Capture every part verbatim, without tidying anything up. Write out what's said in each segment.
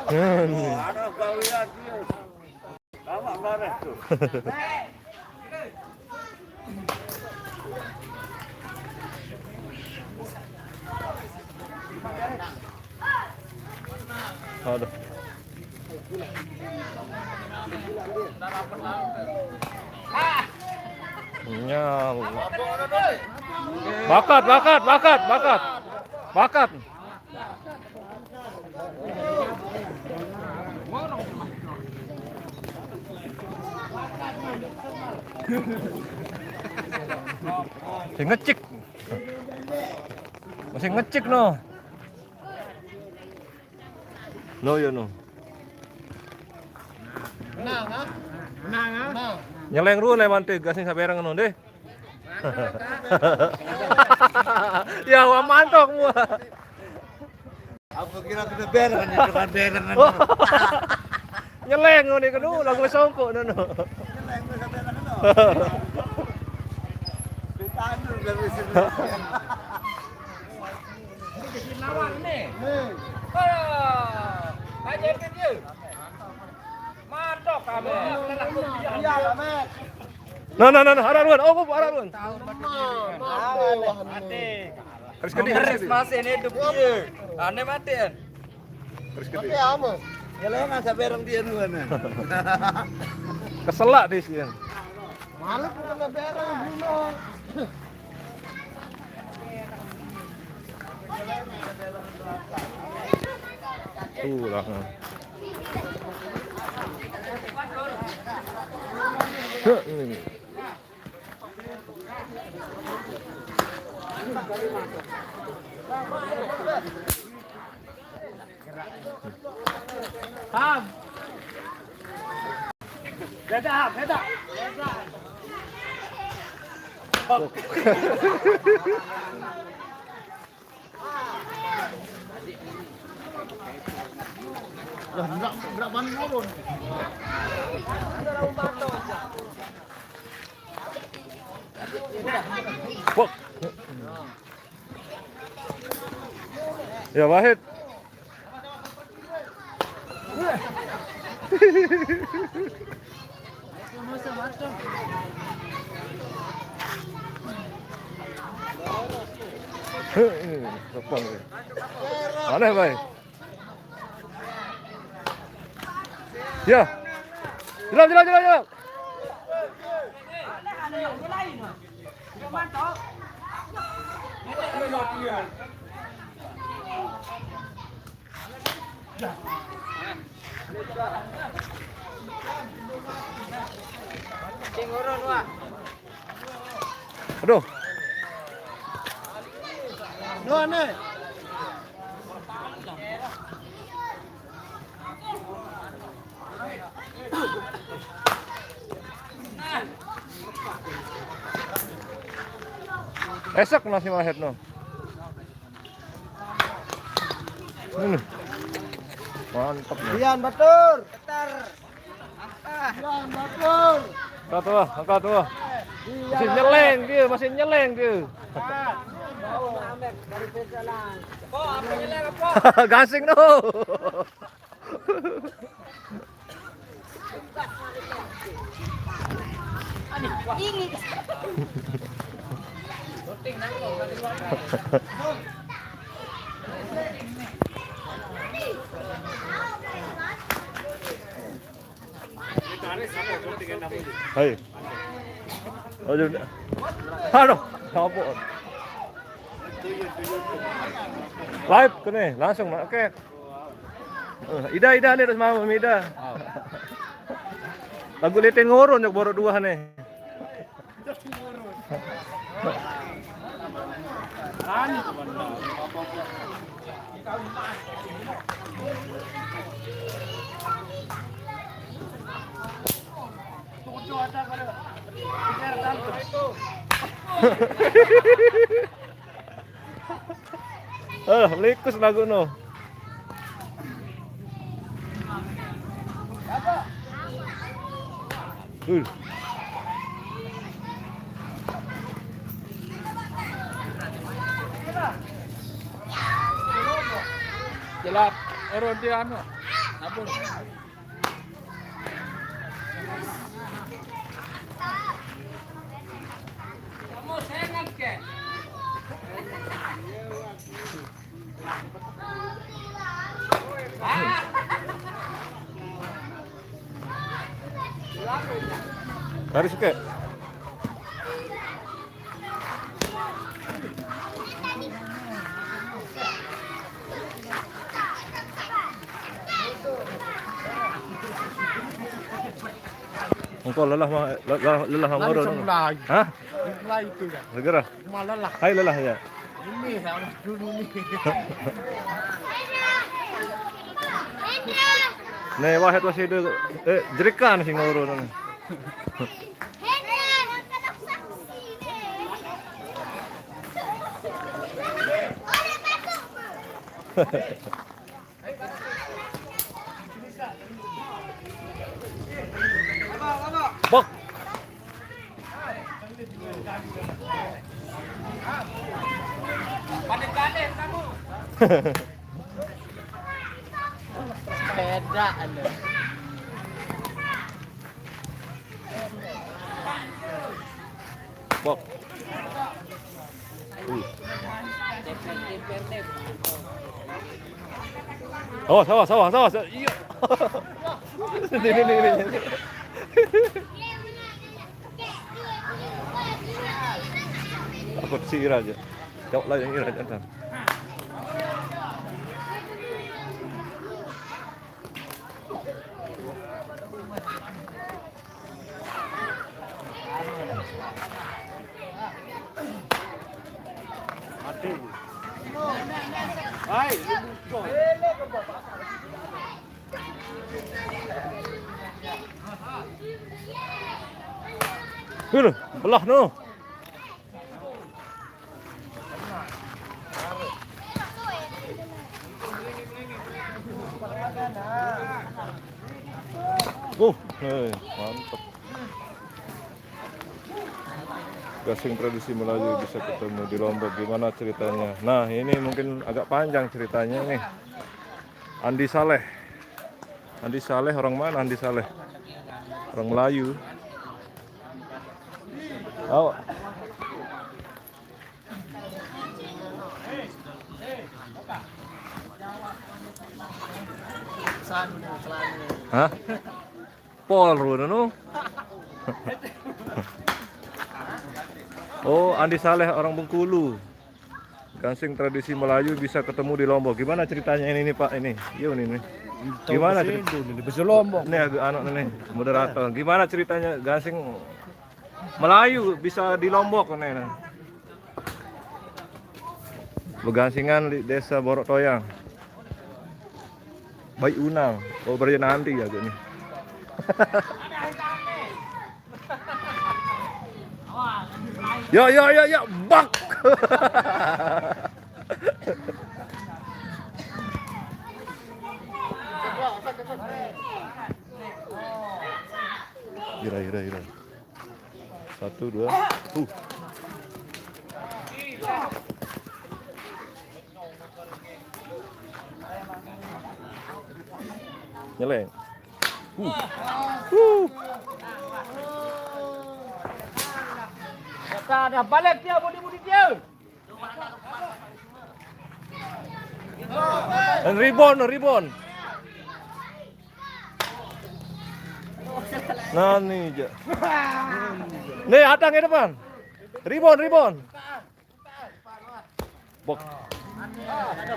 Ada kau lihat dia. Lama bareh tu. Aduh. Nyal. Bakat, bakat, bakat, bakat. Bakat. Sing ngecik. Masih ngecik no. No, ya no. Menang, ha? Menang, ha? Menang. Nyeleng ruan le mante, gasing sabereng no deh. Ya, wa mantok mua. Apa kira kita bereng kan, ya, kita bereng kan. Nyeleng ngene kudu lagu songkok no, no. Nyeleng kita bereng kan. Ditandur dari sini. Lawan ni. Hei. Ah, kajetin dia. Matok kami. Iya, Mat. No, no, no, no, arah ruan. Oh, arah ruan. Mati. Terus ke dia, terus ke dia. Masih ini hidup dia. Aneh mati kan? Terus ke dia. Mati apa? Ya lo nggak sabar dia dulu, nah. Keselak dia sih. Malah kita nggak bereng, Bruno. Tuh lah. Heh, ini. Ham. Beda, beda. Beda. Lah, ndak, ndak bani ngurun. Bok. Ya, Wahid. Heeh, tepung. Aneh, Bay. Ya. Jelas, jelas, jelas, jelas. Aduh. Dua nih. Esek nasi mahet no. Ini. Mantap nih. Ian Batur. Ian Batur. Angkat tuh, angkat tuh. Masih nyeleng dia, masih nyeleng dia. Gasing no. Hai. Aduh. Aduh, apa? Live kene, langsung nak. Oke. Eh, Ida, Ida nih terus mau Ida. Lagu leten ngurun yang baru dua nih. Eh, likus lagu no. Tuh. Jelas, urun dia anu. Tarik sikit. Engkau lelah ma-, lelah, lelah Lalu mangoro. Semulai. Hah? Semulai itu kan. Segera. Cuma lelah. Hai lelah ya. Ini sama dulu nih. Nih, wah itu sih itu, eh, jerikan sih ngoro nih. Bok. Sepeda ada. Bok. Uh. Awas, awas, awas, awas. Iya. Ini, ini, ini. Aku si Ira aja. Cok lah yang Ira aja ntar. Hur, belah no. Uh, eh, mantap. Gasing tradisi Melayu bisa ketemu di Lombok, gimana ceritanya? Nah, ini mungkin agak panjang ceritanya nih. Andi Saleh. Andi Saleh orang mana Andi Saleh? Orang Melayu. Oh. Hah? Pol, Runo, no? Oh, Andi Saleh orang Bengkulu. Gasing tradisi Melayu bisa ketemu di Lombok. Gimana ceritanya ini, nih, Pak? Ini, yuk, ini, nih. Gimana cerita? Ini, ini, ini, Lombok. Ini agak anu nih, moderator. Gimana ceritanya gasing Melayu bisa di Lombok nih? Nah. Begansingan di Desa Borok Toyang. Baik Unang, oh, berarti nanti ya nih. Ya, ya, ya, ya, bak. Ira, ira, ira. Satu, dua. Uh. Nyeleng. Uh. Uh. Kata dah balik dia, budi-budi dia. Dan rebound, rebound. Nah, nih, ja. Nih, Adang ke depan. Rebound, rebound. Bok.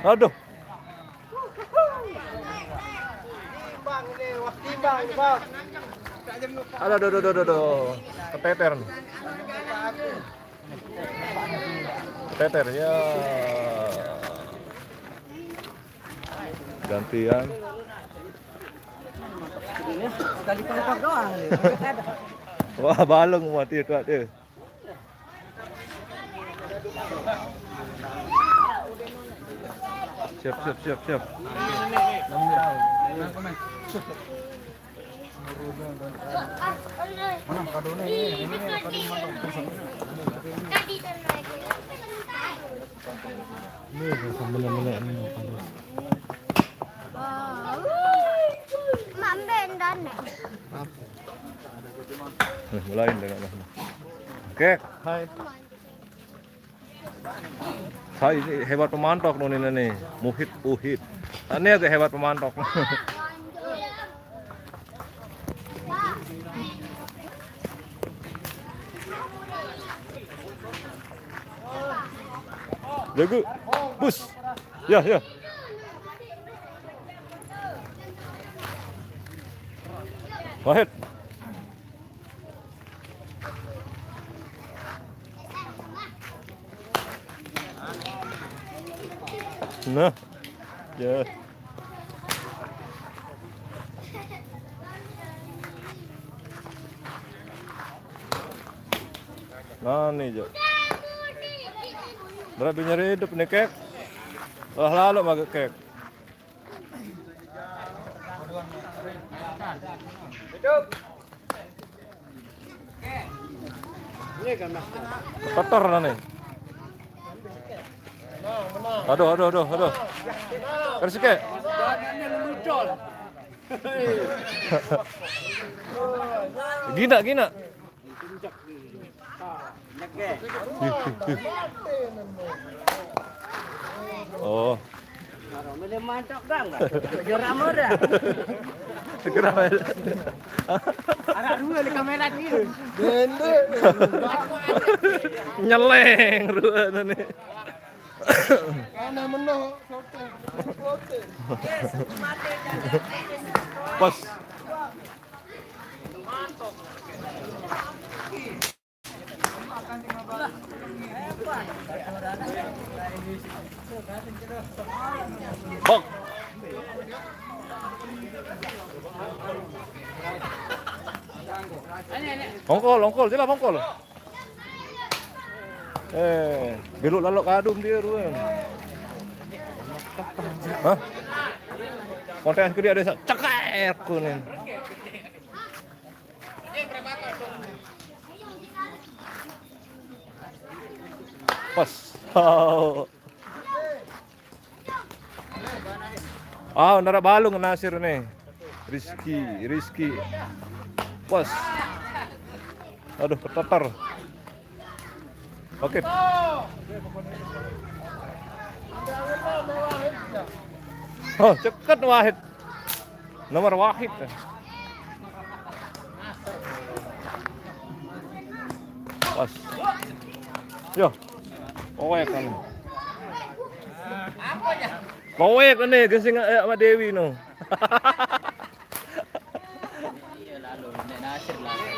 Aduh. Aduh, aduh, aduh, aduh, aduh. Keteter nih. Keteter, ya. Gantian. Sekali tangkap doang nih. Wah, balong mati itu, tuh. Siap, siap, siap, siap. Mana kadone ini, ini kado mana? Ini sambil-sambil ini kado. Nih, mulai dengan, oke. Hai. Hai, ini hebat pemantok nih, nih. Muhit, uhit. Ini agak hebat pemantok. Jago. Bus. Ya, ya. Wahid. Nah. Ya. Nah, nih, Jo. Berarti nyari hidup nih, Kek. Lah, lalu mah, Kek. Kotor lah nih. Aduh, aduh, aduh, aduh. Terus, Kek. Gina, gina. Oh. Mantap, Bang. Segera, Bang. Segera, Bang. Arah dua di kamera dia. Nyeleng dua nih. Mana menoh, sote. Pas. Bok. Ongkol, ongkol, sila ongkol. Eh, belok lalok kadum dia ruan. Hah? Konten aku dia ada sa-, ceker kuning. Pas. Oh. Ah, nara balung Nasir nih. Rizky, Rizky. Pas. Aduh, keteter. Oke. Oh, ceket Wahid. Nomor Wahid. Pas. Yo. Kowe kan. Kowe kan nih, gesing, eh, sama Dewi no.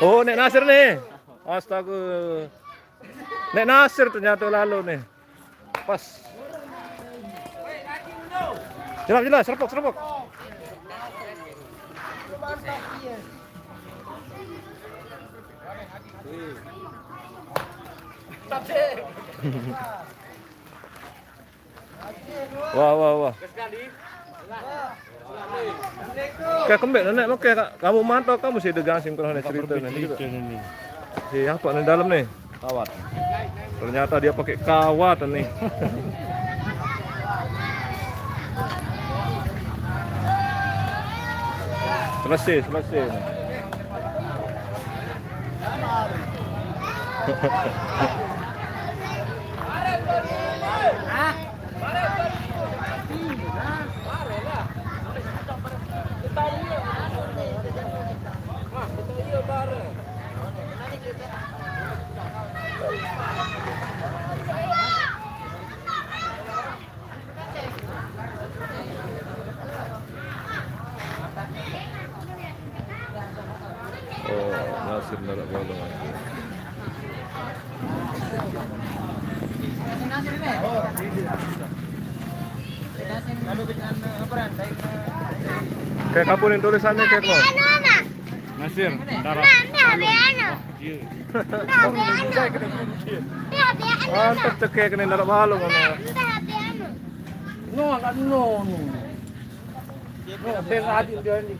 Oh, Nek Nasir nih. Astaga. Nek Nasir ternyata lalu nih. Pas. Jelas, jelas, serpok, serpok. Wah, wah, wah. Kayak kembek nenek make, Kak. Kamu mantau, kamu sih degang sing pernah cerita nih. Cerita nih. Si apa nih dalam nih? Kawat. Ternyata dia pakai kawat nih. Selesai, selesai. Oh, Nasir nara balung. Kayak kapan yang tulisannya kayak mau? Nasir, nara. Iya. Mantap cekek nih, nara balung. No, no, no. No, ben adil dia ini.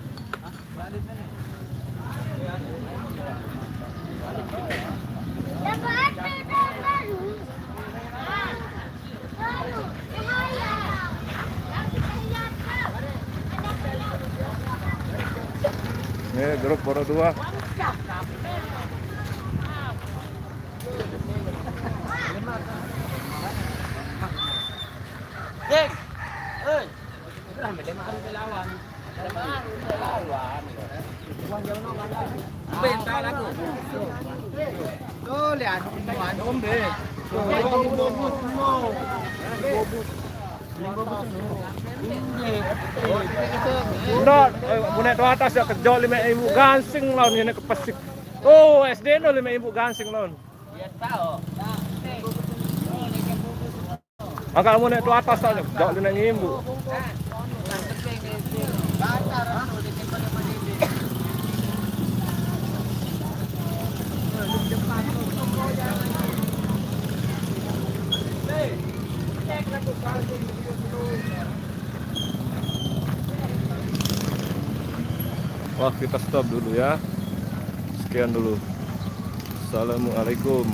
Eh, grup baru dua. Deng. Hei. Tuh, lihat, anu, anu, ombe. Tuh, tuh, tuh, tuh. Ndot, eh, mun naik tu atas ya kejok lima ribu gansing laun ini ke pesik. Oh, S D no lima ribu gansing laun. Angkat mun naik tu atas tak jok lima ribu. Wah, kita stop dulu ya. Sekian dulu. Assalamualaikum.